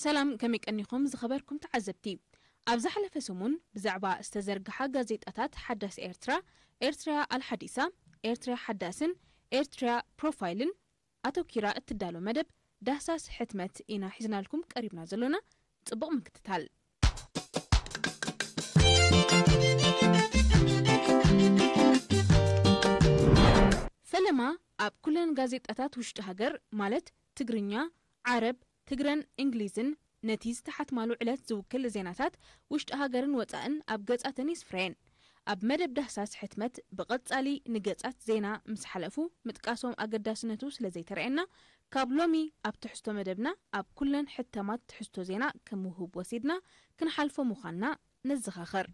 ሰላም፣ ከመይ ቀኒኹም ዝኸበርኩም ተዓዘብቲ? ኣብ ዝሓለፈ ሰሙን ብዛዕባ ዝተዘርግሓ ጋዜጣታት ሓዳስ ኤርትራ፣ ኤርትርያ ኣልሓዲሳ፣ ኤርትርያ ሓዳስን ኤርትርያ ፕሮፋይልን ኣተኪራ እትዳሎ መደብ ዳህሳስ ሕትመት ኢና ሒዝናልኩም ቀሪብና ዘሎና። ጽቡቕ ምክትታል። ፈለማ ኣብ ኩለን ጋዜጣታት ውሽጢ ሃገር፣ ማለት ትግርኛ፣ ዓረብ፣ ትግረን እንግሊዝን፣ ነቲ ዝተሓትማሉ ዕለት ዝውክል ዜናታት ውሽጢ ሃገርን ወጻእን ኣብ ገጻተን የስፍረየን። ኣብ መደብ ዳህሳስ ሕትመት ብቐጻሊ ንገጻት ዜና ምስ ሓለፉ ምጥቃሶም ኣገዳስነቱ ስለ ዘይተረኣየና፣ ካብ ሎሚ ኣብ ትሕዝቶ መደብና ኣብ ኩለን ሕተማት ትሕዝቶ ዜና ከም ውሁብ ወሲድና ክንሓልፎ ምዃንና ነዘኻኽር።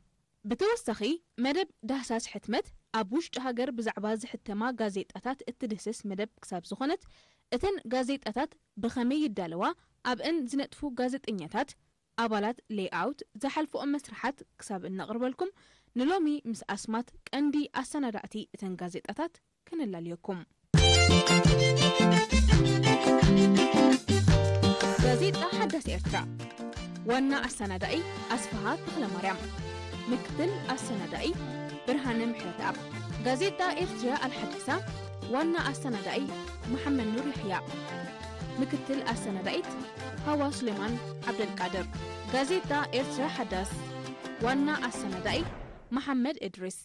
ብተወሳኺ፣ መደብ ዳህሳስ ሕትመት ኣብ ውሽጢ ሃገር ብዛዕባ ዝሕተማ ጋዜጣታት እትድህስስ መደብ ክሳብ ዝኾነት፣ እተን ጋዜጣታት ብኸመይ ይዳለዋ፣ ኣብአን ዝነጥፉ ጋዜጠኛታት፣ ኣባላት ሌይኣውት፣ ዝሓልፍኦም መስርሓት ክሳብ እነቕርበልኩም፣ ንሎሚ ምስ ኣስማት ቀንዲ ኣሰናዳእቲ እተን ጋዜጣታት ከነላልየኩም። ጋዜጣ ሓዳስ ኤርትራ፣ ዋና ኣሰናዳኢ ኣስፍሃ ተኽለማርያም፣ ምክትል ኣሰናዳኢ ብርሃነ ምሕረተኣብ። ጋዜጣ ኤርትርያ ኣልሓዲሳ፣ ዋና ኣሰናዳኢ መሓመድ ኑር ያሕያ፣ ምክትል ኣሰናዳኢት ሃዋ ሱሌማን ዓብደልቃድር። ጋዜጣ ኤርትራ ሓዳስ፣ ዋና ኣሰናዳኢ መሓመድ እድሪስ።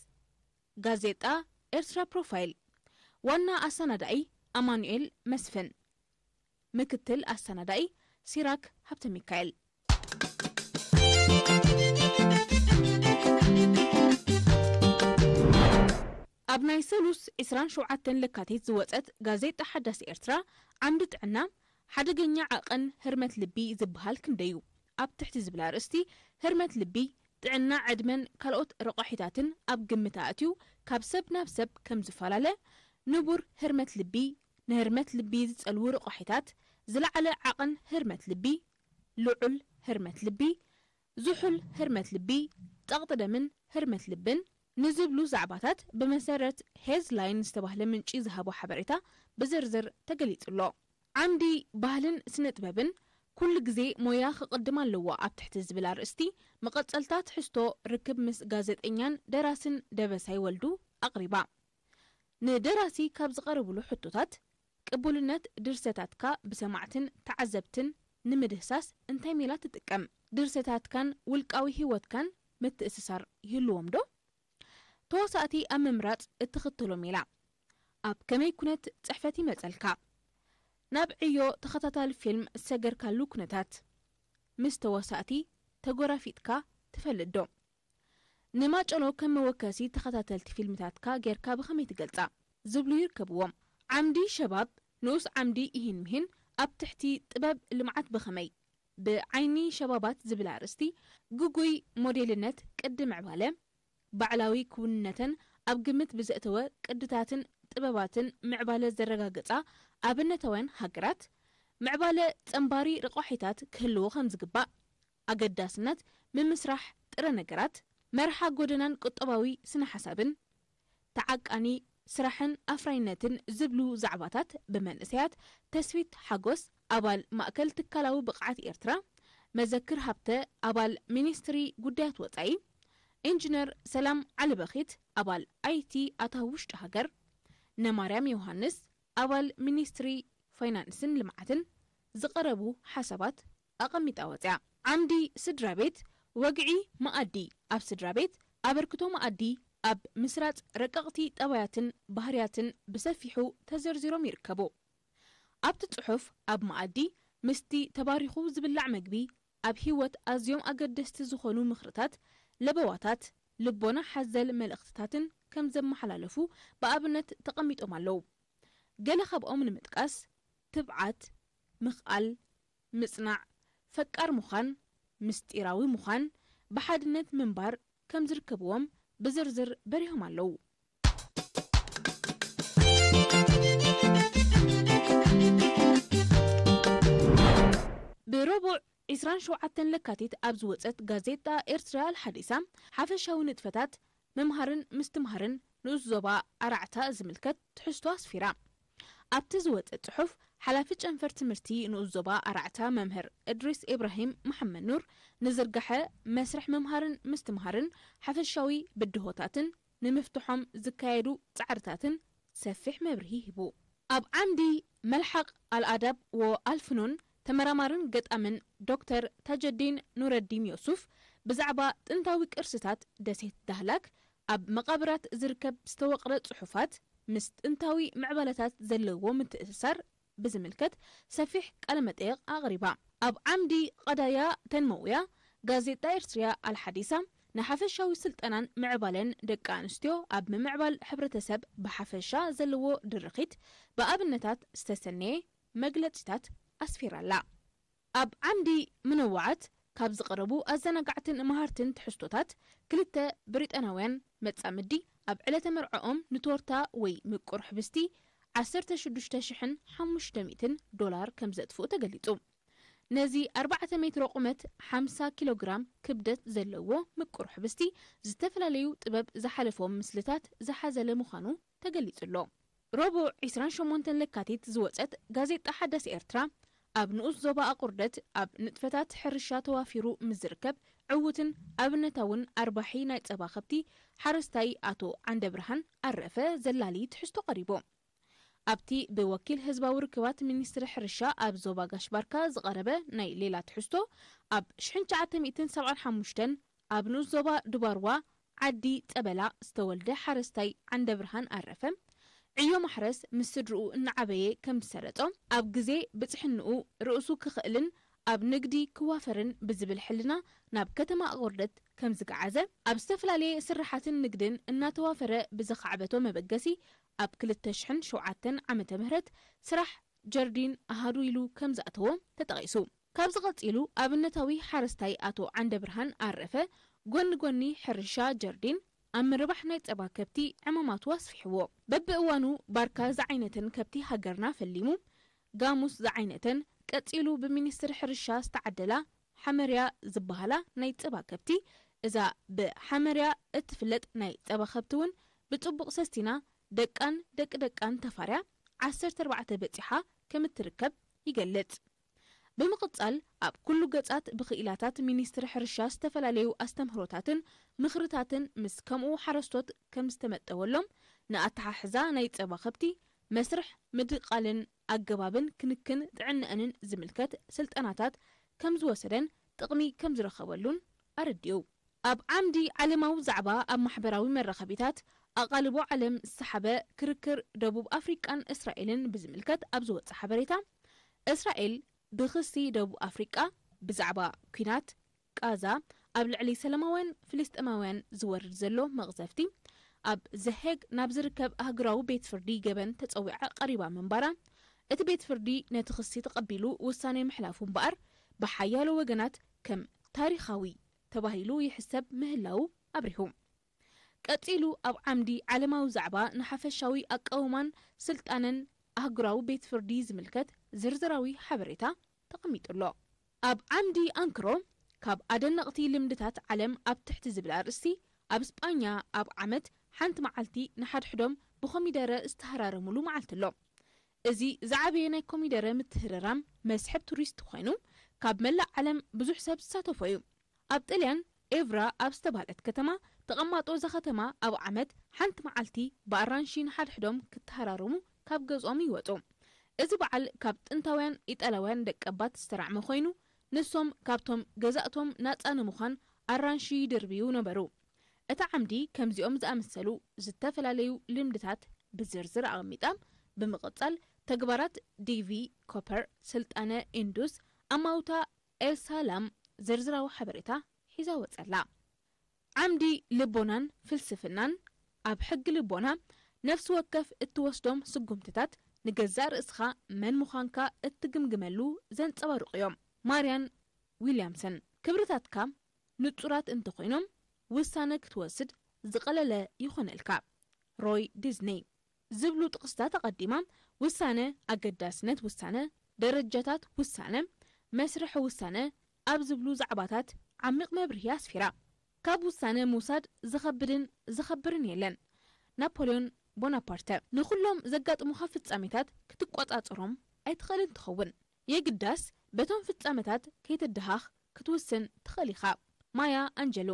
ጋዜጣ ኤርትራ ፕሮፋይል፣ ዋና ኣሰናዳኢ ኣማኑኤል መስፍን፣ ምክትል ኣሰናዳኢ ሲራክ ሃብተ ሚካኤል። ኣብ ናይ ሰሉስ ዕስራን ሸውዓተን ለካቲት ዝወጸት ጋዜጣ ሓዳስ ኤርትራ፣ ዓምዲ ጥዕና፣ ሓደገኛ ዓቐን ህርመት ልቢ ዝበሃል ክንደዩ? ኣብ ትሕቲ ዝብል ኣርእስቲ፣ ህርመት ልቢ፣ ጥዕና ዕድመን ካልኦት ረቋሒታትን ኣብ ግምት ኣእትዩ፣ ካብ ሰብ ናብ ሰብ ከም ዝፈላለ፣ ንቡር ህርመት ልቢ፣ ንህርመት ልቢ ዝጸልዉ ረቋሒታት፣ ዝለዓለ ዓቐን ህርመት ልቢ፣ ልዑል ህርመት ልቢ፣ ዝሑል ህርመት ልቢ፣ ጸቕጢ ደምን ህርመት ልብን ንዝብሉ ዛዕባታት ብመሰረት ሄዝላይን ዝተባህለ ምንጪ ዝሃቦ ሓበሬታ ብዝርዝር ተገሊጹ ኣሎ። ዓምዲ ባህልን ስነ ጥበብን ኩሉ ግዜ ሞያ ክቕድም ኣለዎ ኣብ ትሕቲ ዝብል ኣርእስቲ መቐጸልታ ትሕዝቶ ርክብ ምስ ጋዜጠኛን ደራስን ደበሳይ ወልዱ ኣቕሪባ። ንደራሲ ካብ ዝቐረብሉ ሕቶታት፣ ቅቡልነት ድርሰታትካ ብሰማዕትን ተዓዘብትን ንምድህሳስ እንታይ ሜላ ትጥቀም? ድርሰታትካን ውልቃዊ ህይወትካን ምትእስሳር ይህልዎም ዶ? ተዋሳእቲ ኣብ ምምራጽ እትኽተሎ ሜላ፣ ኣብ ከመይ ኩነት ጽሕፈት ይመጸልካ? ናብ ዕዮ ተኸታታሊ ፊልም ዝሰገርካሉ ኩነታት፣ ምስ ተዋሳእቲ ተጎራፊጥካ ትፈልጥ ዶ? ንማጨሎ ከም መወከሲ ተኸታተልቲ ፊልምታትካ ጌርካ ብኸመይ ትገልጻ? ዝብሉ ይርከብዎም። ዓምዲ ሸባብ፣ ንኡስ ዓምዲ ኢሂን ምሂን፣ ኣብ ትሕቲ ጥበብ ልምዓት ብኸመይ? ብዓይኒ ሸባባት ዝብል ኣርእስቲ፣ ግጉይ ሞዴልነት ቅዲ ምዕባለ፣ ባዕላዊ ክውንነተን ኣብ ግምት ብዘእተወ ቅድታትን ጥበባትን ምዕባለ ዘረጋገጻ ኣብነታውያን ሃገራት፣ ምዕባለ ጸንባሪ ረቋሒታት ክህልዎ ከም ዝግባእ፣ ኣገዳስነት ምምስራሕ ጥረ ነገራት፣ መርሓ ጎደናን ቁጠባዊ ስነ ሓሳብን፣ ተዓቃኒ ስራሕን ኣፍራይነትን ዝብሉ ዛዕባታት ብመንእሰያት ተስፊት ሓጎስ፣ ኣባል ማእከል ትካላዊ ብቕዓት ኤርትራ፣ መዘክር ሃብተ፣ ኣባል ሚኒስትሪ ጉዳያት ወጻኢ፣ ኢንጂነር ሰላም ዓሊበኺት፣ ኣባል ኣይቲ ኣታዊ ውሽጢ ሃገር፣ ነማርያም ዮሃንስ፣ ኣባል ሚኒስትሪ ፋይናንስን ልምዓትን ዝቐረቡ ሓሳባት ኣቐሚጣ ወጺኣ። ዓምዲ ስድራ ቤት፣ ወግዒ መኣዲ ኣብ ስድራ ቤት፣ ኣበርክቶ መኣዲ ኣብ ምስራጽ ረቀቕቲ ጠባያትን ባህርያትን ብሰፊሑ ተዘርዚሮም ይርከቡ። ኣብቲ ጽሑፍ፣ ኣብ መኣዲ ምስቲ ተባሪኹ ዝብላዕ መግቢ፣ ኣብ ህይወት ኣዝዮም ኣገደስቲ ዝኾኑ ምኽርታት፣ ለበዋታት፣ ልቦና ሓዘል መልእኽትታትን ከም ዘመሓላለፉ ብኣብነት ተቐሚጦም ኣለዉ። ገለ ካብኦም ንምጥቃስ፣ ትብዓት፣ ምኽኣል፣ ምጽናዕ፣ ፈቃር ምዃን፣ ምስጢራዊ ምዃን፣ ብሓድነት ምንባር ከም ዝርከብዎም ብዝርዝር በሪሆም ኣለዉ። ብረቡዕ ዕስራን ሸውዓተን ለካቲት ኣብ ዝወጸት ጋዜጣ ኤርትራ ኣልሓዲሳ፣ ሓፈሻዊ ንጥፈታት ምምሃርን ምስትምሃርን ንኡስ ዞባ ኣራዕታ ዝምልከት ትሕዝቶ ኣስፊራ። ኣብቲ ዝወጸ ጽሑፍ፣ ሓላፊ ጨንፈር ትምህርቲ ንኡስ ዞባ ኣራዕታ መምህር እድሪስ ኢብራሂም መሓመድ ኑር፣ ንዝርጋሐ መስርሕ ምምሃርን ምስትምሃርን ሓፈሻዊ ብድሆታትን ንምፍትሖም ዝካየዱ ጻዕርታትን ሰፊሕ መብርሂ ሂቡ። ኣብ ዓምዲ መልሓቕ ኣልኣዳብ ወኣልፍኑን ተመራማርን ገጣምን ዶክተር ታጀዲን ኑረዲን ዮሱፍ ብዛዕባ ጥንታዊ ቅርስታት ደሴት ዳህላክ፣ ኣብ መቓብራት ዝርከብ ዝተወቕረ ጽሑፋት ምስ ጥንታዊ ምዕባለታት ዘለዎ ምትእስሳር ብዝምልከት ሰፊሕ ቃለ መጠይቕ ኣቕሪባ። ኣብ ዓምዲ ቀዳያ ተንመውያ፣ ጋዜጣ ኤርትርያ ኣልሓዲሳ ንሓፈሻዊ ስልጠናን ምዕባለን ደቂ ኣንስትዮ ኣብ ምምዕባል ሕብረተሰብ ብሓፈሻ ዘለዎ ድርኺት ብኣብነታት ዝተሰነየ መግለጺታት ኣስፊራላ። ኣብ ዓምዲ ምንዋዓት ካብ ዝቐረቡ ኣዘናጋዕትን መሃርትን ትሕዝቶታት፣ ክልተ ብሪጣናውያን መጻምዲ ኣብ ዕለተ መርዕኦም ንቶርታ ወይ ምቁር ሕብስቲ ዓሰርተ ሽዱሽተ ሽሕን ሓሙሽተ ሚእትን ዶላር ከም ዘጥፍኡ ተገሊጹ። ነዚ ኣርባዕተ ሜትሮ ቁመት ሓምሳ ኪሎ ግራም ክብደት ዘለዎ ምቁር ሕብስቲ፣ ዝተፈላለዩ ጥበብ ዝሓለፎም ምስልታት ዝሓዘለ ምዃኑ ተገሊጹ ኣሎ። ረቡዕ ዕስራን ሸሞንተን ለካቲት ዝወጸት ጋዜጣ ሓዳስ ኤርትራ፣ ኣብ ንኡስ ዞባ ኣቑርደት ኣብ ንጥፈታት ሕርሻ ተዋፊሩ ምስ ዝርከብ ዕዉትን ኣብነታውን ኣርባሒ ናይ ጸባ ከብቲ ሓረስታይ ኣቶ ዓንደብርሃን ኣረፈ ዘላሊ ትሕዝቶ ቀሪቡ። ኣብቲ ብወኪል ህዝባዊ ርክባት ሚኒስትሪ ሕርሻ ኣብ ዞባ ጋሽ ባርካ ዝቐረበ ናይ ሌላ ትሕዝቶ፣ ኣብ ሽሕን ትሽዓተ ሚእትን ሰብዓን ሓሙሽተን ኣብ ንኡስ ዞባ ዱባርዋ ዓዲ ጸበላ ዝተወልደ ሓረስታይ ዓንደብርሃን ኣረፈ፣ ዕዮ ማሕረስ ምስ ስድርኡ እናዓበየ ከም ዝሰረጾ፣ ኣብ ግዜ ብጽሕንኡ ርእሱ ክኽእልን ኣብ ንግዲ ክዋፈርን ብዝብል ሕልና ናብ ከተማ ኣቑርደት ከም ዝገዓዘ፣ ኣብ ዝተፈላለየ ስራሓትን ንግድን እናተዋፈረ ብዘኻዕበቶ መበገሲ፣ ኣብ ክልተ ሽሕን ሸውዓተን ዓመተ ምህረት ስራሕ ጀርዲን ኣሃዱ ኢሉ ከም ዘእተዎ ተጠቒሱ። ካብዚ ቀጺሉ ኣብነታዊ ሓረስታይ ኣቶ ዓንደብርሃን ኣረፈ፣ ጎኒ ጎኒ ሕርሻ ጀርዲን፣ ኣብ ምርባሕ ናይ ጸባ ከብቲ ዕማማቱ ኣስፊሕዎ። በብእዋኑ ባርካ ዝዓይነተን ከብቲ ሃገርና ፈሊሙ፣ ጋሙስ ዝዓይነተን፣ ቀጺሉ ብሚኒስትሪ ሕርሻ ዝተዓደላ ሓመርያ ዝበሃላ ናይ ጸባ ከብቲ፣ እዛ ብሓመርያ እትፍለጥ ናይ ጸባ ከብቲ እውን ብጽቡቕ ሰስቲና፣ ደቃን ደቂ ደቃን ተፋርያ ዓሰርተ ኣርባዕተ በጺሓ ከም እትርከብ ይገልጽ። ብምቕጻል፣ ኣብ ኩሉ ገጻት ብኽኢላታት ሚኒስትሪ ሕርሻ ዝተፈላለዩ ኣስተምህሮታትን ምኽርታትን ምስ ከምኡ ሓረስቶት ከም ዝተመጠወሎም፣ ንኣተሓሕዛ ናይ ጸባ ከብቲ፣ መስርሕ ምድቃልን ኣገባብን ክንክን ጥዕነአንን ዝምልከት ስልጠናታት ከም ዝወሰደን ጥቕሚ ከም ዝረኸበሉን ኣረዲኡ። ኣብ ዓምዲ ዓለማዊ ዛዕባ ኣብ ማሕበራዊ መራኸቢታት ኣቓልቦ ዓለም ዝሰሓበ ክርክር ደቡብ ኣፍሪቃን እስራኤልን ብዝምልከት ኣብ ዝወጸ ሓበሬታ፣ እስራኤል ብኽሲ ደቡብ ኣፍሪቃ ብዛዕባ ኲናት ቃዛ ኣብ ልዕሊ ሰላማውያን ፍልስጤማውያን ዝወርድ ዘሎ መቕዘፍቲ ኣብ ዘሄግ ናብ ዝርከብ ኣህጉራዊ ቤት ፍርዲ ገበን ተጸዊዓ ቀሪባ ምንባራ፣ እቲ ቤት ፍርዲ ነቲ ክሲ ተቐቢሉ ውሳኔ ምሕላፉ እምበኣር ብሓያሎ ወገናት ከም ታሪኻዊ ተባሂሉ ይሕሰብ ምህላዉ ኣብሪሁ። ቀጺሉ ኣብ ዓምዲ ዓለማዊ ዛዕባ ንሓፈሻዊ ኣቃውማን ስልጣነን ኣህጉራዊ ቤት ፍርዲ ዝምልከት ዝርዝራዊ ሓበሬታ ተቐሚጡ ኣሎ። ኣብ ዓምዲ ኣንክሮ፣ ካብ ኣደነቕቲ ልምድታት ዓለም ኣብ ትሕቲ ዝብል ኣርእስቲ፣ ኣብ ስጳኛ ኣብ ዓመት ሓንቲ መዓልቲ ንሓድሕዶም ብኮሚደረ ዝተሃራረሙሉ መዓልቲ ኣሎ። እዚ ዝዓበየ ናይ ኮሚደረ ምትህርራም መስሕብ ቱሪስት ኮይኑ፣ ካብ መላእ ዓለም ብዙሕ ሰብ ዝሳተፎ እዩ። ኣብ ጥልያን ኤቭራ ኣብ ዝተባህለት ከተማ፣ ተቐማጦ እዛ ከተማ ኣብ ዓመት ሓንቲ መዓልቲ ብኣራንሺ ንሓድሕዶም ክተሃራረሙ ካብ ገዝኦም ይወጹ። እዚ በዓል ካብ ጥንታውያን ኢጣልያውያን ደቀባት ዝተራዕመ ኮይኑ፣ ንሶም ካብቶም ገዛእቶም ናጻ ንምዃን ኣራንሺ ይድርብዩ ነበሩ። እቲ ዓምዲ ከምዚኦም ዝኣመሰሉ ዝተፈላለዩ ልምድታት ብዝርዝር ኣቐሚጣ፣ ብምቕጻል ተግባራት ዲቪ ኮፐር፣ ስልጣነ ኢንዱስ፣ ኣማውታ ኤልሳ ላም ዝርዝራዊ ሓበሬታ ሒዛ ወጸላ። ዓምዲ ልቦናን ፍልስፍናን፣ ኣብ ሕጊ ልቦና፣ ነፍሲ ወከፍ እትወስዶም ስጉምትታት ንገዛእ ርእስኻ መን ምዃንካ እትግምግመሉ ዘንጸባርቑ እዮም። ማርያን ዊልያምሰን። ክብርታትካ ንጹራት እንተኾይኖም፣ ውሳነ ክትወስድ ዝቐለለ ይኾነልካ። ሮይ ዲዝኒ። ዝብሉ ጥቕስታት ኣቐዲማ፣ ውሳነ፣ ኣገዳስነት ውሳነ፣ ደረጃታት ውሳነ፣ መስርሕ ውሳነ ኣብ ዝብሉ ዛዕባታት ዓሚቕ መብርሂ ኣስፊራ። ካብ ውሳነ ምውሳድ ዝኸብድን ዝኸብርን የለን። ናፖልዮን ቦናፓርተ። ንኹሎም ዘጋጥሙኻ ፍጻሜታት ክትቆጻጸሮም ኣይትኽእልን ትኸውን። የግዳስ በቶም ፍጻመታት ከይትደሃኽ ክትውስን ትኽእል ኢኻ። ማያ ኣንጀሎ።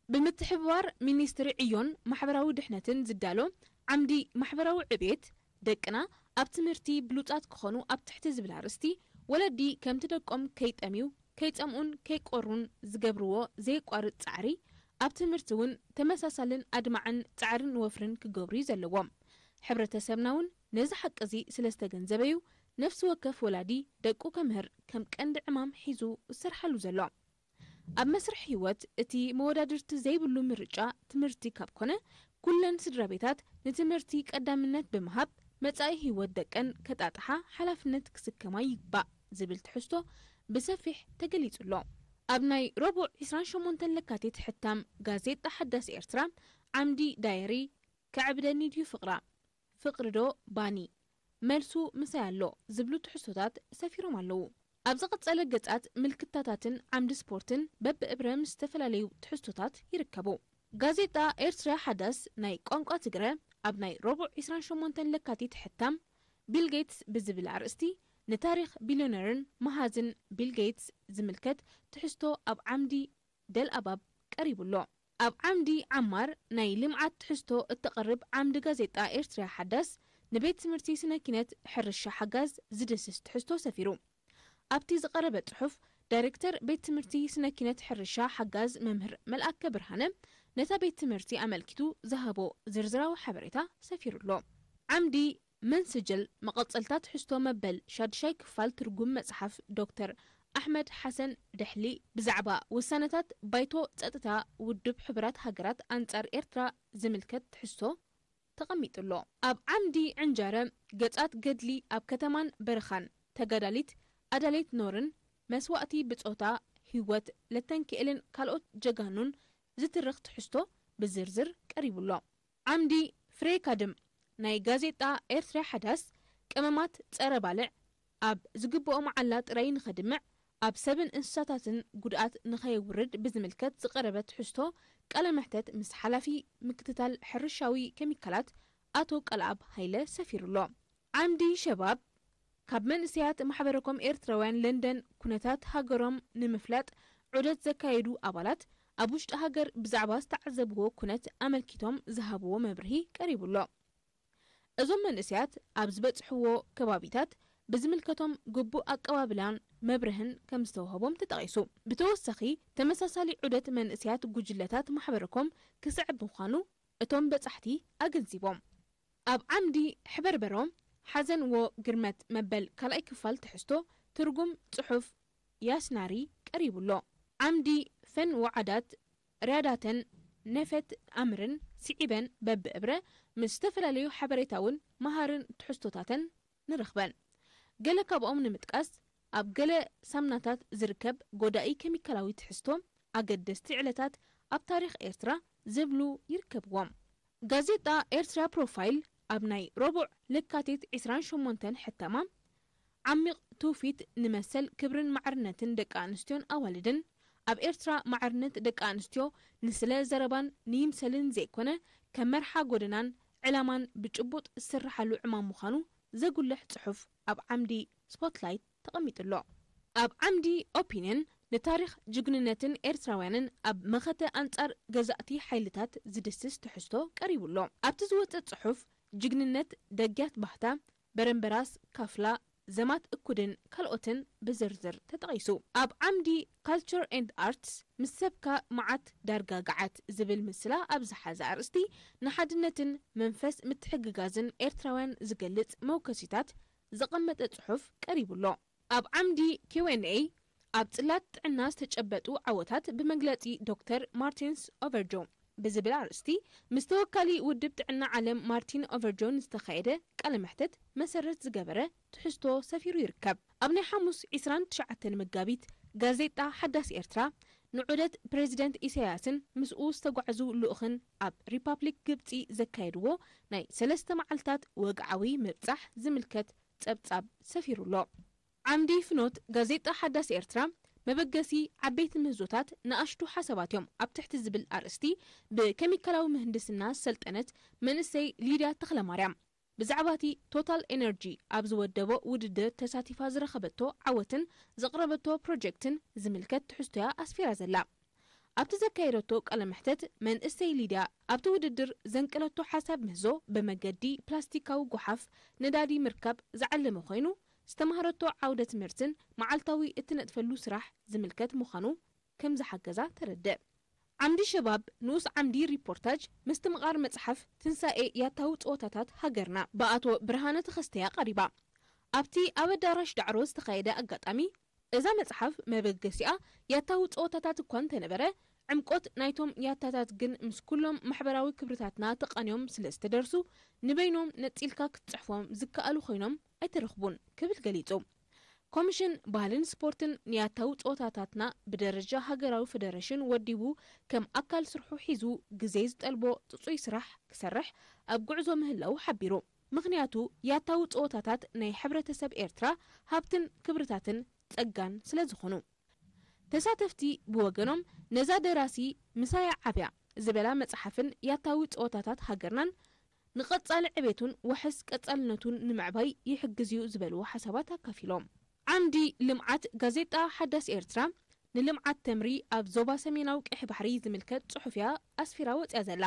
ብምትሕብባር ሚኒስትሪ ዕዮን ማሕበራዊ ድሕነትን ዝዳሎ ዓምዲ ማሕበራዊ ዕቤት፣ ደቅና ኣብ ትምህርቲ ብሉጻት ክኾኑ ኣብ ትሕቲ ዝብል ኣርእስቲ፣ ወለዲ ከምቲ ደቆም ከይጠምዩ፣ ከይጸምኡን ከይቆሩን ዝገብርዎ ዘየቋርጽ ጻዕሪ፣ ኣብ ትምህርቲ እውን ተመሳሳልን ኣድማዕን ጻዕርን ወፍርን ክገብሩ እዩ ዘለዎም። ሕብረተሰብና እውን ነዚ ሓቂ እዚ ስለ ዝተገንዘበ እዩ፣ ነፍሲ ወከፍ ወላዲ ደቁ ከምህር ከም ቀንዲ ዕማም ሒዙ ዝሰርሓሉ ዘሎ። ኣብ መስርሕ ህይወት እቲ መወዳድርቲ ዘይብሉ ምርጫ ትምህርቲ ካብ ኮነ፣ ኩለን ስድራ ቤታት ንትምህርቲ ቀዳምነት ብምሃብ መጻኢ ህይወት ደቀን ከጣጥሓ ሓላፍነት ክስከማ ይግባእ ዝብል ትሕዝቶ ብሰፊሕ ተገሊጹ ኣሎ። ኣብ ናይ ረቡዕ ዕስራን ሸሞንተን ለካቲት ሕታም ጋዜጣ ሓዳስ ኤርትራ ዓምዲ ዳየሪ፣ "ከዕብደኒ ድዩ ፍቕራ? ፍቕሪ ዶ ባኒ? መልሱ ምሳይ ኣሎ?" ዝብሉ ትሕዝቶታት ሰፊሮም ኣለዉ። ኣብ ዝቐጸለ ገጻት ምልክታታትን ዓምዲ ስፖርትን በብእብረ ምስ ዝተፈላለዩ ትሕዝቶታት ይርከቡ። ጋዜጣ ኤርትራ ሓዳስ ናይ ቋንቋ ትግረ ኣብ ናይ ረቡዕ ዕስራን ሸሞንተን ለካቲት ሕታም ቢል ጌትስ ብዝብል ኣርእስቲ ንታሪኽ ቢልዮነርን መሃዝን ቢል ጌትስ ዝምልከት ትሕዝቶ ኣብ ዓምዲ ደልኣባብ ቀሪቡ ኣሎ። ኣብ ዓምዲ ዓማር ናይ ልምዓት ትሕዝቶ እተቕርብ ዓምዲ ጋዜጣ ኤርትራ ሓዳስ ንቤት ትምህርቲ ስነ ኪነት ሕርሻ ሓጋዝ ዝድስስ ትሕዝቶ ሰፊሩ። ኣብቲ ዝቐረበ ጽሑፍ ዳይሬክተር ቤት ትምህርቲ ስነ ኪነት ሕርሻ ሓጋዝ መምህር መልኣከ ብርሃነ ነታ ቤት ትምህርቲ ኣመልኪቱ ዝሃቦ ዝርዝራዊ ሓበሬታ ሰፊሩ ኣሎ። ዓምዲ መንስጅል መቐጸልታ ትሕዝቶ መበል ሻድሻይ ክፋል ትርጉም መጽሓፍ ዶክተር ኣሕመድ ሓሰን ደሕሊ ብዛዕባ ውሳነታት ባይቶ ጸጥታ ውድብ ሕቡራት ሃገራት ኣንጻር ኤርትራ ዝምልከት ትሕዝቶ ተቐሚጡ ኣሎ። ኣብ ዓምዲ ዕንጀረ ገጻት ገድሊ ኣብ ከተማን በረኻን ተጋዳሊት ኣዳሌት ኖርን መስዋእቲ ብጾታ ህይወት ለተንኪኤልን ካልኦት ጀጋኑን ዝትርኽ ትሕዝቶ ብዝርዝር ቀሪቡ ኣሎ። ዓምዲ ፍሬ ካድም ናይ ጋዜጣ ኤርትራ ሓዳስ ቀመማት ጸረ ባልዕ ኣብ ዝግብኦ መዓላ ጥራይ ንኸድምዕ ኣብ ሰብን እንስሳታትን ጉድኣት ንኸየውርድ ብዝምልከት ዝቐረበ ትሕዝቶ ቃለ መሕተት ምስ ሓላፊ ምክትታል ሕርሻዊ ኬሚካላት ኣቶ ቃልኣብ ሃይለ ሰፊሩ ኣሎ። ዓምዲ ሸባብ ካብ መንእሰያት ማሕበረኮም ኤርትራውያን ለንደን ኩነታት ሃገሮም ንምፍላጥ ዑደት ዘካየዱ ኣባላት ኣብ ውሽጢ ሃገር ብዛዕባ ዝተዓዘብዎ ኩነት ኣመልኪቶም ዝሃብዎ መብርሂ ቀሪቡ ኣሎ። እዞም መንእሰያት ኣብ ዝበጽሕዎ ከባቢታት ብዝምልከቶም ግቡእ ኣቀባብላን መብርህን ከም ዝተዋህቦም ተጠቒሱ። ብተወሳኺ ተመሳሳሊ ዑደት መንእሰያት ጉጅለታት ማሕበረኮም ክስዕብ ምዃኑ እቶም በጻሕቲ ኣገንዚቦም። ኣብ ዓምዲ ሕበርበሮ ሓዘን ዎ ግርመት መበል ካልኣይ ክፋል ትሕዝቶ ትርጉም ጽሑፍ ያስናሪ ቀሪቡ ኣሎ። ዓምዲ ፈን ወዓዳት ርያዳተን ነፈት ኣምርን ስዒበን በብእብረ ምስ ዝተፈላለዩ ሓበሬታውን መሃርን ትሕዝቶታተን ንረኽበን። ገለ ካብኦም ንምጥቃስ፣ ኣብ ገለ ሳምናታት ዝርከብ ጎዳኢ ኬሚካላዊ ትሕዝቶ፣ ኣገደስቲ ዕለታት ኣብ ታሪኽ ኤርትራ ዝብሉ ይርከብዎም። ጋዜጣ ኤርትራ ፕሮፋይል ኣብ ናይ ረቡዕ ለካቲት ዕስራን ሸሞንተን ሕታማ፣ ዓሚቕ ትውፊት ንመሰል ክብርን ማዕርነትን ደቂ ኣንስትዮን ኣዋልድን፣ ኣብ ኤርትራ ማዕርነት ደቂ ኣንስትዮ ንስለ ዘረባን ንይምሰልን ዘይኮነ፣ ከም መርሓ ጎደናን ዕላማን ብጭቡጥ ዝስርሓሉ ዕማም ምዃኑ ዘጉልሕ ጽሑፍ ኣብ ዓምዲ ስፖትላይት ተቐሚጡ ኣሎ። ኣብ ዓምዲ ኦፒንየን ንታሪኽ ጅግንነትን ኤርትራውያንን ኣብ መኸተ ኣንጻር ገዛእቲ ሓይልታት ዝድስስ ትሕዝቶ ቀሪቡ ኣሎ። ኣብቲ ዝወጸ ጽሑፍ፣ ጅግንነት ደግያት ባህታ፣ በረምበራስ፣ ካፍላ፣ ዘማት እኩድን ካልኦትን ብዝርዝር ተጠቒሱ። ኣብ ዓምዲ ካልቸር ኤንድ ኣርትስ፣ ምስ ሰብካ መዓት ዳርጋ ገዓት ዝብል ምስላ ኣብ ዝሓዘ ኣርእስቲ፣ ንሓድነትን መንፈስ ምትሕግጋዝን ኤርትራውያን ዝገልጽ መውከሲታት ዘቐመጠ ጽሑፍ ቀሪቡ ኣሎ። ኣብ ዓምዲ ኪው ኤን ኤ፣ ኣብ ጽላት ጥዕና ዝተጨበጡ ዓወታት ብመግለጺ ዶክተር ማርቲንስ ኦቨርጆ ብዝብል ኣርእስቲ፣ ምስ ተወካሊ ውድብ ጥዕና ዓለም ማርቲን ኦቨርጆ ዝተኻየደ ቃለ መሕተት መሰረት ዝገበረ ትሕዝቶ ሰፊሩ ይርከብ። ኣብ ናይ ሓሙስ ዕስራን ትሽዓተን መጋቢት፣ ጋዜጣ ሓዳስ ኤርትራ ንዑደት ፕሬዚደንት ኢሳያስን ምስኡ ዝተጓዕዙ ልኡኽን ኣብ ሪፓብሊክ ግብጺ ዘካየድዎ ናይ ሰለስተ መዓልታት ወግዓዊ ምብጻሕ ዝምልከት ጸብጻብ ሰፊሩ ኣሎ። ዓምዲ ፍኖት ጋዜጣ ሓዳስ ኤርትራ፣ መበገሲ ዓበይቲ ምህዞታት ንኣሽቱ ሓሳባት እዮም ኣብ ትሕቲ ዝብል ኣርእስቲ፣ ብኬሚካላዊ ምህንድስና ዝሰልጠነት መንእሰይ ሊድያ ተኽለማርያም ብዛዕባ እቲ ቶታል ኤነርጂ ኣብ ዝወደቦ ውድድር ተሳቲፋ ዝረኸበቶ ዓወትን ዘቕረበቶ ፕሮጀክትን ዝምልከት ትሕዝቶያ ኣስፊራ ዘላ። ኣብቲ ዘካየደቶ ቃለ መሕተት መንእሰይ ሊድያ ኣብቲ ውድድር ዘንቀለቶ ሓሳብ ምህዞ ብመገዲ ፕላስቲካዊ ጓሓፍ ነዳዲ ምርካብ ዝዓለመ ኮይኑ ዝተማሃረቶ ዓውደ ትምህርትን መዓልታዊ እትነጥፈሉ ስራሕ ዝምልከት ምዃኑ ከም ዝሓገዛ ተረድእ። ዓምዲ ሸባብ ንኡስ ዓምዲ ሪፖርታጅ ምስትምቓር መጽሓፍ ትንሳኤ ያታዊ ጸወታታት ሃገርና ብኣቶ ብርሃነ ተኸስተያ ቀሪባ። ኣብቲ ኣብ ኣዳራሽ ዳዕሮ ዝተኻየደ ኣጋጣሚ እዛ መጽሓፍ መበገሲኣ ያታዊ ጸወታታት እኳ እንተነበረ ዕምቆት ናይቶም ያታታት ግን ምስ ኩሎም ማሕበራዊ ክብርታትና ተቓንዮም ስለ ዝተደርሱ ንበይኖም ነጺልካ ክትጽሕፎም ዝከኣሉ ኮይኖም ኣይተረኽቡን ክብል ገሊጹ። ኮሚሽን ባህልን ስፖርትን ንያታዊ ጸወታታትና ብደረጃ ሃገራዊ ፈደረሽን ወዲቡ ከም ኣካል ስርሑ ሒዙ ግዜ ዝጠልቦ ጽጹይ ስራሕ ክሰርሕ ኣብ ጉዕዞ ምህላው ሓቢሩ። ምኽንያቱ ያታዊ ጸወታታት ናይ ሕብረተሰብ ኤርትራ ሃብትን ክብርታትን ጸጋን ስለ ዝኾኑ። ተሳተፍቲ ብወገኖም ነዛ ደራሲ ምሳያ ዓብያ ዝበላ መጽሓፍን ያታዊ ጸወታታት ሃገርናን ንቐጻሊ ዕቤቱን ዋሕስ ቀጻልነቱን ንምዕባይ ይሕግዝ እዩ ዝበልዎ ሓሳባት ኣካፊሎም። ዓምዲ ልምዓት ጋዜጣ ሓዳስ ኤርትራ ንልምዓት ተምሪ ኣብ ዞባ ሰሜናዊ ቀይሕ ባሕሪ ዝምልከት ጽሑፍያ ኣስፊራ ወጽያ ዘላ።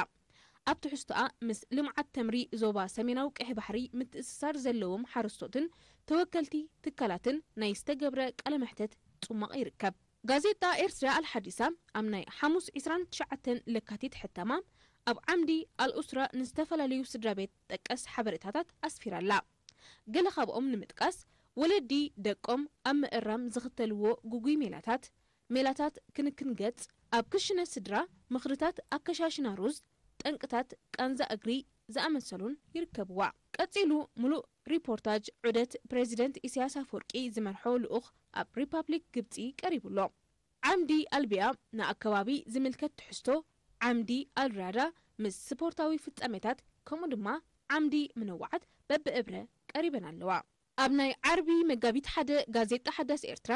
ኣብ ትሕዝቶኣ ምስ ልምዓት ተምሪ ዞባ ሰሜናዊ ቀይሕ ባሕሪ ምትእስሳር ዘለዎም ሓረስቶትን ተወከልቲ ትካላትን ናይ ዝተገብረ ቃለ መሕተት ጽማቕ ይርከብ። ጋዜጣ ኤርትራ ኣልሓዲሳ ኣብ ናይ ሓሙስ ዕስራን ትሽዓተን ለካቲት ሕታማ ኣብ ዓምዲ ኣልኡስራ ንዝተፈላለዩ ስድራ ቤት ጠቀስ ሓበሬታታት ኣስፊራ ኣላ። ገለ ካብኦም ንምጥቃስ፣ ወለዲ ደቆም ኣብ ምእራም ዝኽተልዎ ግጉይ ሜላታት፣ ሜላታት ክንክን ገጽ፣ ኣብ ክሽነ ስድራ፣ ምኽርታት ኣከሻሽና ሩዝ፣ ጠንቅታት ቃንዛ እግሪ ዝኣመሰሉን ይርከብዋ። ቀጺሉ ምሉእ ሪፖርታጅ ዑደት ፕሬዚደንት ኢሳያስ ኣፈወርቂ ዝመርሖ ልኡኽ ኣብ ሪፓብሊክ ግብጺ ቀሪቡ ኣሎ። ዓምዲ ኣልቢያ ንኣከባቢ ዝምልከት ትሕዝቶ፣ ዓምዲ ኣልራዳ ምስ ስፖርታዊ ፍጻሜታት ከምኡ ድማ ዓምዲ ምንዋዓት በብእብረ ቀሪበን ኣለዋ። ኣብ ናይ ዓርቢ መጋቢት ሓደ ጋዜጣ ሓዳስ ኤርትራ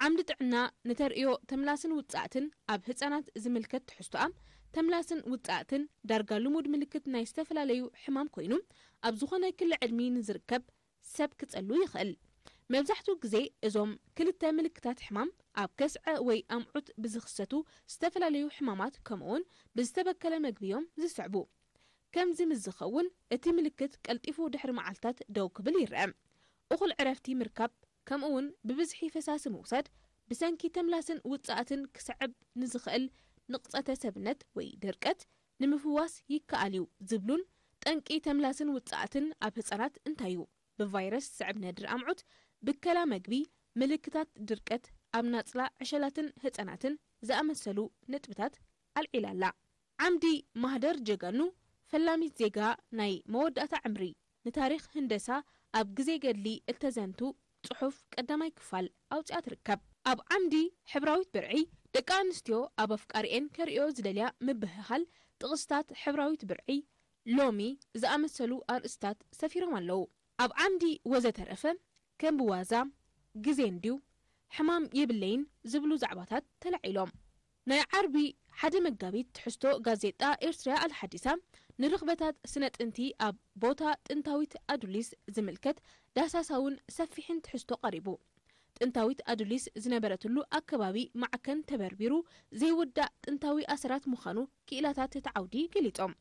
ዓምዲ ጥዕና ንተርእዮ ተምላስን ውጻእትን ኣብ ህጻናት ዝምልከት ትሕዝቶኣ፣ ተምላስን ውጻእትን ዳርጋ ልሙድ ምልክት ናይ ዝተፈላለዩ ሕማም ኮይኑ ኣብ ዝኾነ ክሊ ዕድሚ ንዝርከብ ሰብ ክጸሉ ይኽእል። መብዛሕትኡ ግዜ እዞም ክልተ ምልክታት ሕማም ኣብ ከስዐ ወይ ኣምዑት ብዝኽሰቱ ዝተፈላለዩ ሕማማት ከምኡውን ብዝተበከለ መግቢ እዮም ዝስዕቡ። ከምዚ ምስ ዝኸውን እቲ ምልክት ቀልጢፉ ድሕሪ መዓልታት ደው ክብል ይረአ። እኹል ዕረፍቲ ምርካብ ከምኡውን ብብዝሒ ፈሳሲ ምውሳድ ብሰንኪ ተምላስን ውጻእትን ክስዕብ ንዝኽእል ንቕጸተ ሰብነት ወይ ድርቀት ንምፍዋስ ይከኣል እዩ ዝብሉን ጠንቂ ተምላስን ውጻእትን ኣብ ህጻናት እንታይ እዩ? ብቫይረስ ዝስዕብ ነድሪ ኣምዑት፣ ብከላ መግቢ፣ ምልክታት ድርቀት ኣብ ናጽላ ዕሸላትን ህጻናትን ዝኣመሰሉ ነጥብታት ኣልዒላ ኣላ። ዓምዲ ማህደር ጀጋኑ ፈላሚት ዜጋ ናይ መወዳእታ ዕምሪ ንታሪኽ ህንደሳ ኣብ ግዜ ገድሊ እተዘንቱ ጽሑፍ ቀዳማይ ክፋል ኣውጺኣ ትርከብ። ኣብ ዓምዲ ሕብራዊት ብርዒ ደቂ ኣንስትዮ ኣብ ኣፍቃሪኤን ከርእዮ ዝደልያ ምብህሃል ጥቕስታት ሕብራዊት ብርዒ ሎሚ ዝኣመሰሉ ኣርእስታት ሰፊሮም ኣለዉ። ኣብ ዓምዲ ወዘተረፈ ከም ብዋዛ ግዜ እንድዩ ሕማም የብለይን ዝብሉ ዛዕባታት ተላዒሎም። ናይ ዓርቢ ሓደ መጋቢት ትሕዝቶ ጋዜጣ ኤርትራ ኣልሓዲሳ ንርኽበታት ስነ ጥንቲ ኣብ ቦታ ጥንታዊት ኣዱሊስ ዝምልከት ዳሳሳውን ሰፊሕን ትሕዝቶ ቀሪቡ። ጥንታዊት ኣዱሊስ ዝነበረትሉ ኣከባቢ ማዕከን ተበርቢሩ ዘይውዳእ ጥንታዊ ኣሰራት ምዃኑ ክኢላታት እቲ ዓውዲ ገሊጾም።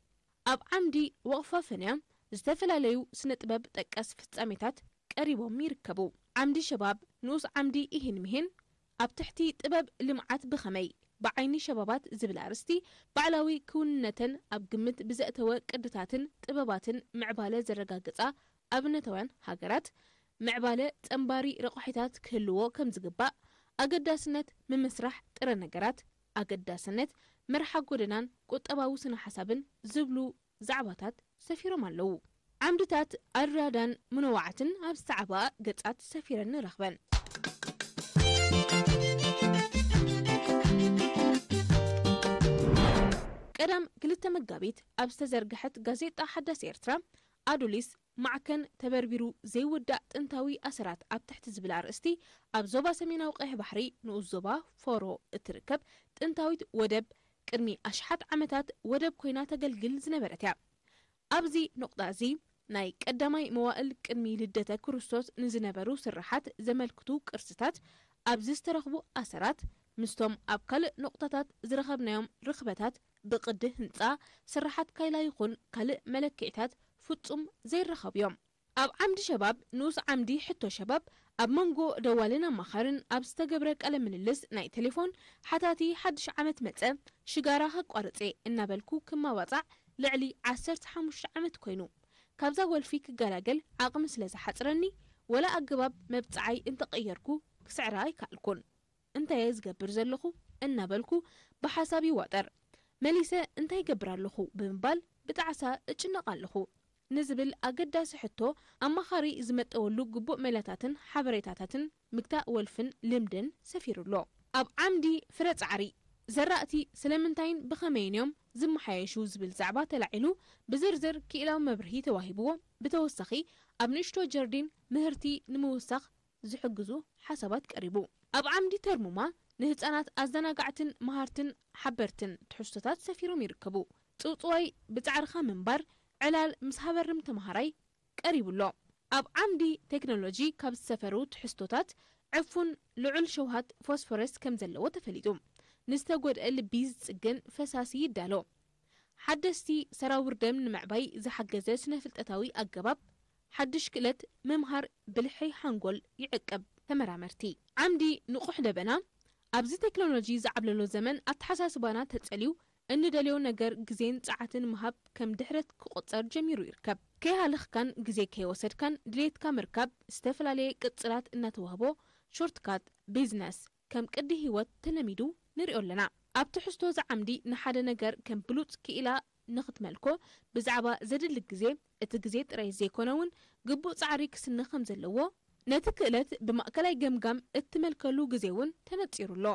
ኣብ ዓምዲ ወቕፋ ፈንያ ዝተፈላለዩ ስነ ጥበብ ጠቀስ ፍጻሜታት ቀሪቦም ይርከቡ። ዓምዲ ሸባብ ንኡስ ዓምዲ ኢሂን ምሂን ኣብ ትሕቲ ጥበብ ልምዓት ብኸመይ ብዓይኒ ሸባባት ዝብል ኣርእስቲ ባዕላዊ ክውንነተን ኣብ ግምት ብዘእተወ ቅድታትን ጥበባትን ምዕባለ ዘረጋግጻ ኣብነታውያን ሃገራት ምዕባለ ጸንባሪ ረቑሒታት ክህልዎ ከም ዝግባእ፣ ኣገዳስነት ምምስራሕ ጥረ ነገራት፣ ኣገዳስነት መርሓ ጎደናን ቁጠባዊ ስነ ሓሳብን ዝብሉ ዛዕባታት ሰፊሮም ኣለዉ። ዓምድታት ኣልራዳን ምንዋዓትን ኣብ ዝተዓበኣ ገጻት ሰፊረን ንረኽበን። ቀዳም ክልተ መጋቢት ኣብ ዝተዘርግሐት ጋዜጣ ሓዳስ ኤርትራ ኣዱሊስ ማዕከን ተበርቢሩ ዘይውዳእ ጥንታዊ ኣሰራት ኣብ ትሕቲ ዝብል ኣርእስቲ ኣብ ዞባ ሰሜናዊ ቀይሕ ባሕሪ ንኡስ ዞባ ፎሮ እትርከብ ጥንታዊት ወደብ ቅድሚ ኣሽሓት ዓመታት ወደብ ኮይና ተገልግል ዝነበረት እያ። ኣብዚ ኖቕጣ እዚ ናይ ቀዳማይ መዋእል ቅድሚ ልደተ ክርስቶስ ንዝነበሩ ስርሓት ዘመልክቱ ቅርስታት ኣብዚ ዝተረኽቡ ኣሰራት ምስቶም ኣብ ካልእ ነቑጣታት ዝረኸብናዮም ርኽበታት ብቕዲ ህንጻ ስርሓት ካይላ ይኹን ካልእ መለክዒታት ፍጹም ዘይረኸቡ እዮም። ኣብ ዓምዲ ሸባብ ንኡስ ዓምዲ ሕቶ ሸባብ ኣብ መንጎ ደዋልን ኣማኻርን ኣብ ዝተገብረ ቃለ ምልልስ ናይ ቴሌፎን ሓታቲ ሓድሽ ዓመት መጸ ሽጋራ ከቋርጽ እየ እናበልኩ ክማባጻዕ ልዕሊ ዓሰርተ ሓሙሽተ ዓመት ኮይኑ ካብዛ ወልፊ ክገላገል ዓቕሚ ስለ ዝሓጽረኒ ወላ ኣገባብ መብጽዓይ እንተቐየርኩ ክስዕራ ኣይከኣልኩን። እንታይ እየ ዝገብር ዘለኹ እናበልኩ ብሓሳብ ይዋጠር። መሊሰ እንታይ ይገብር ኣለኹ ብምባል ብጣዕሳ እጭነቕ ኣለኹ ንዝብል ኣገዳሲ ሕቶ ኣማኻሪ ዝመጠወሉ ግቡእ ሜላታትን ሓበሬታታትን ምግታእ ወልፍን ልምድን ሰፊሩ ኣሎ። ኣብ ዓምዲ ፍረ ጻዕሪ ዘራእቲ ስለምንታይን ብኸመይን እዮም ዝመሓየሹ ዝብል ዛዕባ ተላዒሉ ብዝርዝር ክኢላዊ መብርሂ ተዋሂብዎ። ብተወሳኺ ኣብ ንእሽቶ ጀርዲን ምህርቲ ንምውሳኽ ዝሕግዙ ሓሳባት ቀሪቡ። ኣብ ዓምዲ ተርሙማ ንህጻናት ኣዘናጋዕትን መሃርትን ሓበርትን ትሕዝቶታት ሰፊሮም ይርከቡ። ጽውጽዋይ ብጻዕርኻ ምንባር ዕላል ምስ ሃበርም ተምሃራይ ቀሪቡ ኣሎ። ኣብ ዓምዲ ቴክኖሎጂ ካብ ዝሰፈሩ ትሕዝቶታት ዕፉን ልዑል ሸውሃት ፎስፎረስ ከም ዘለዎ ተፈሊጡ። ንዝተጎድአ ልቢ ዝጽግን ፈሳሲ ይዳሎ። ሓደስቲ ሰራውር ደም ንምዕባይ ዝሓገዘ ስነ-ፍልጠታዊ ኣገባብ ሓድሽ ክእለት ምምሃር ብልሒ ሓንጎል ይዕቅብ። ተመራመርቲ ዓምዲ ንቑሕ ደበና ኣብዚ ቴክኖሎጂ ዝዓብለሎ ዘመን ኣተሓሳስባና ተጸልዩ እንደልዮ ነገር ግዜን ጸዓትን ምሃብ ከም ድሕረት ክቆጸር ጀሚሩ ይርከብ። ከይሃለኽካን ግዜ ከይወሰድካን ድሌትካ ምርካብ ዝተፈላለየ ቅጽላት እናተዋህቦ ሾርትካት ቢዝነስ ከም ቅዲ ህይወት ተለሚዱ ንሪኦ ኣለና። ኣብ ትሕዝቶ እዚ ዓምዲ ንሓደ ነገር ከም ብሉጽ ክኢላ ንኽትመልኮ ብዛዕባ ዘድሊ ግዜ፣ እቲ ግዜ ጥራይ ዘይኮነ እውን ግቡእ ጻዕሪ ክስነ ከም ዘለዎ፣ ነቲ ክእለት ብማእከላይ ገምጋም እትመልከሉ ግዜ እውን ተነጺሩ ኣሎ።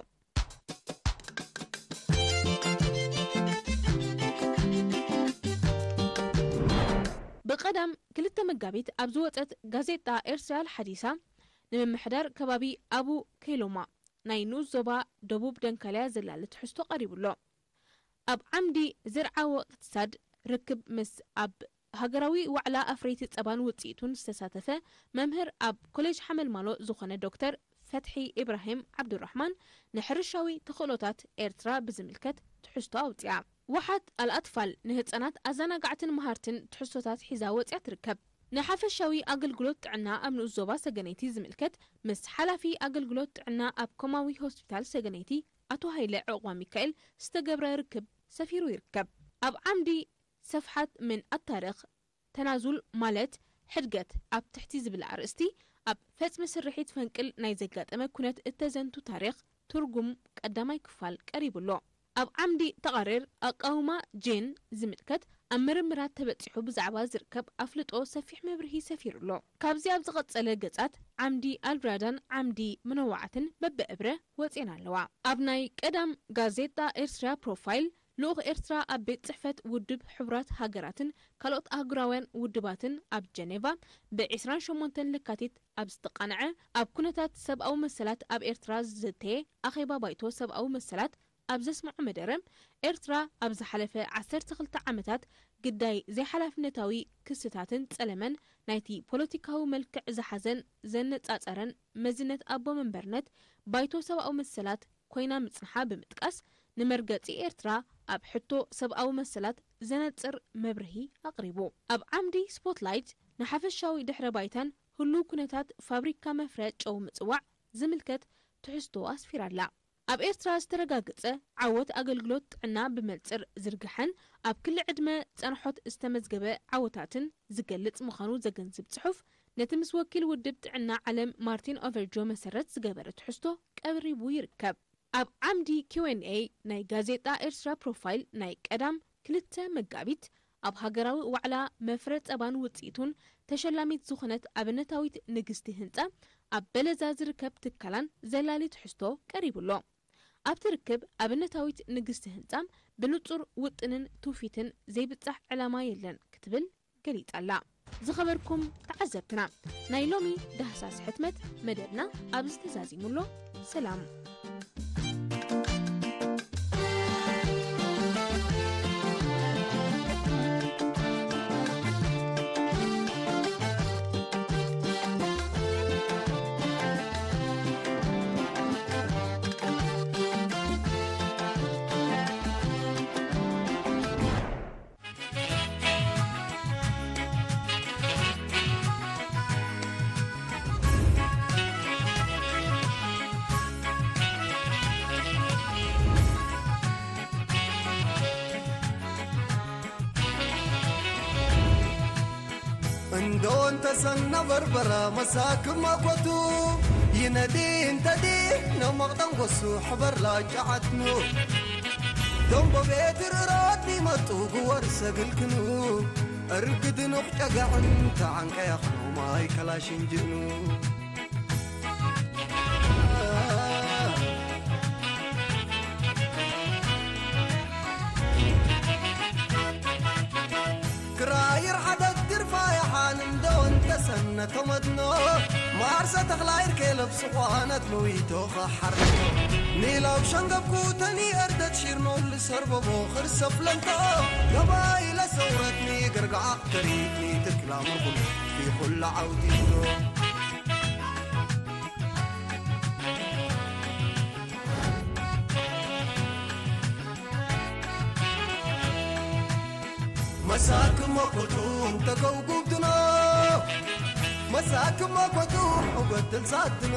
ብቐዳም ክልተ መጋቢት ኣብ ዝወጸት ጋዜጣ ኤርትራ ሓዲሳ ንምምሕዳር ከባቢ ኣቡ ኬሎማ ናይ ንኡስ ዞባ ደቡብ ደንካልያ ዘላሊ ትሕዝቶ ቀሪቡ ኣሎ። ኣብ ዓምዲ ዝርዓዎ እቅትሳድ ርክብ ምስ ኣብ ሃገራዊ ዋዕላ ኣፍረይቲ ጸባን ውጽኢቱን ዝተሳተፈ መምህር ኣብ ኮሌጅ ሓመልማሎ ዝኾነ ዶክተር ፈትሒ ኢብራሂም ዓብዱራሕማን ንሕርሻዊ ተኽእሎታት ኤርትራ ብዝምልከት ትሕዝቶ ኣውጽኣ። ዋሓት ኣልኣትፋል ንህጻናት ኣዘናጋዕትን መሃርትን ትሕዝቶታት ሒዛ ወጽያ ትርከብ። ንሓፈሻዊ ኣገልግሎት ጥዕና ኣብ ንኡስ ዞባ ሰገነይቲ ዝምልከት ምስ ሓላፊ ኣገልግሎት ጥዕና ኣብ ኮማዊ ሆስፒታል ሰገነይቲ ኣቶ ሃይለ ዕቑባ ሚካኤል ዝተገብረ ርክብ ሰፊሩ ይርከብ። ኣብ ዓምዲ ሰፍሓት ምን ኣታርኽ ተናዙል ማለት ሕድገት ኣብ ትሕቲ ዝብል ኣርእስቲ ኣብ ፈጽሚ ስርሒት ፈንቅል ናይ ዘጋጠመ ኩነት እተዘንቱ ታሪኽ ትርጉም ቀዳማይ ክፋል ቀሪቡ ኣሎ። ኣብ ዓምዲ ተቓሪር ኣቃውማ ጄን ዝምልከት ኣብ ምርምራት ተበጺሑ ብዛዕባ ዝርከብ ኣፍልጦ ሰፊሕ መብርሂ ሰፊሩ ኣሎ። ካብዚ ኣብ ዝቐጸለ ገጻት ዓምዲ ኣልብራዳን ዓምዲ ምነዋዓትን በብእብረ ወጺኤን ኣለዋ። ኣብ ናይ ቀዳም ጋዜጣ ኤርትራ ፕሮፋይል ልኡኽ ኤርትራ ኣብ ቤት ጽሕፈት ውድብ ሕቡራት ሃገራትን ካልኦት ኣህጉራውያን ውድባትን ኣብ ጀኔቫ ብ ዕስራን ሸሞንተን ለካቲት ኣብ ዝተቓንዐ ኣብ ኩነታት ሰብኣዊ መሰላት ኣብ ኤርትራ ዝዘተየ ኣኼባ ባይቶ ሰብኣዊ መሰላት ኣብ ዘስምዖ መደረ፣ ኤርትራ ኣብ ዝሓለፈ ዓሰርተ ክልተ ዓመታት ግዳይ ዘይሓላፍነታዊ ክስታትን ጸለመን ናይቲ ፖለቲካዊ መልክዕ ዝሓዘን ዘነጻጸረን መዝነት ኣቦ መንበርነት ባይቶ ሰብኣዊ መሰላት ኮይና ምጽንሓ ብምጥቃስ፣ ንመርገጺ ኤርትራ ኣብ ሕቶ ሰብኣዊ መሰላት ዘነጽር መብርሂ ኣቕሪቡ። ኣብ ዓምዲ ስፖትላይት ንሓፈሻዊ ድሕረ ባይታን ህሉው ኩነታት ፋብሪካ መፍረ ጨው ምጽዋዕ ዝምልከት ትሕዝቶ ኣስፊራ ኣላ። ኣብ ኤርትራ ዝተረጋገጸ ዓወት ኣገልግሎት ጥዕና ብመንጽር ዝርግሐን ኣብ ክሊ ዕድመ ጸንሖት ዝተመዝገበ ዓወታትን ዝገልጽ ምዃኑ ዘገንዝብ ጽሑፍ፣ ነቲ ምስ ወኪል ውድብ ጥዕና ዓለም ማርቲን ኦቨርጆ መሰረት ዝገበረ ትሕዝቶ ቀሪቡ ይርከብ። ኣብ ዓምዲ ኪው ኤን ኤ ናይ ጋዜጣ ኤርትራ ፕሮፋይል ናይ ቀዳም ክልተ መጋቢት ኣብ ሃገራዊ ዋዕላ መፍረ ጸባን ውጽኢቱን ተሸላሚት ዝኾነት ኣብነታዊት ንግስቲ ህንጻ ኣብ በለዛ ዝርከብ ትካላን ዘላሊ ትሕዝቶ ቀሪቡ ኣሎ። ኣብቲ ርክብ ኣብነታዊት ንግስቲ ህንጻ ብንጹር ውጥንን ትውፊትን ዘይብጻሕ ዕላማ የለን ክትብል ገሊጻ ኣላ። ዝኸበርኩም ተዓዘብትና፣ ናይ ሎሚ ዳህሳስ ሕትመት መደብና ኣብዚ ተዛዚሙ ኣሎ። ሰላም። ዶን ተሰና በርበራ መሳክማ ኮቱ ይነዲ እንተዲ ነመቕጠን ጎሱ ሕበር ላጫዓትኑ ደንቦ ቤት ርራት ሊመጡ ግወር ሰግልክኑ እርግድንኽ ጨጋዕን ተዓንቀያኽኑ ማይ ከላሽንጅኑ ክራይር ሓደት ግርፋ ይሓን እንዶ እንተሰነ ተመድኖ ማርሰ ተኽላይር ከለብ ስዃነት መዊቶ ኸሓርኖ ኒላው ሸንገብኩ ተኒ እርደት ሺርኖ ልሰርበቦ ኽርሰፍ ለንቶ ገባይ ለሰውረትኒ ግርጋዓ ክሪትኒ ትክላመኹን ይኹላ ዓውዲኖ መሳክሞ ኮቱ እንተከውጉብትኖ መሳክሞ ኮቱ ሕጎት ትልሳትኖ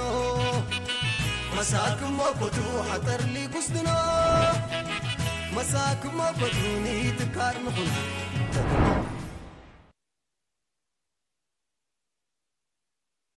መሳክሞ ኮቱ ሓጠር ሊጉስድኖ መሳክሞ ኮቱ ንትካር ንኹን ተግሞ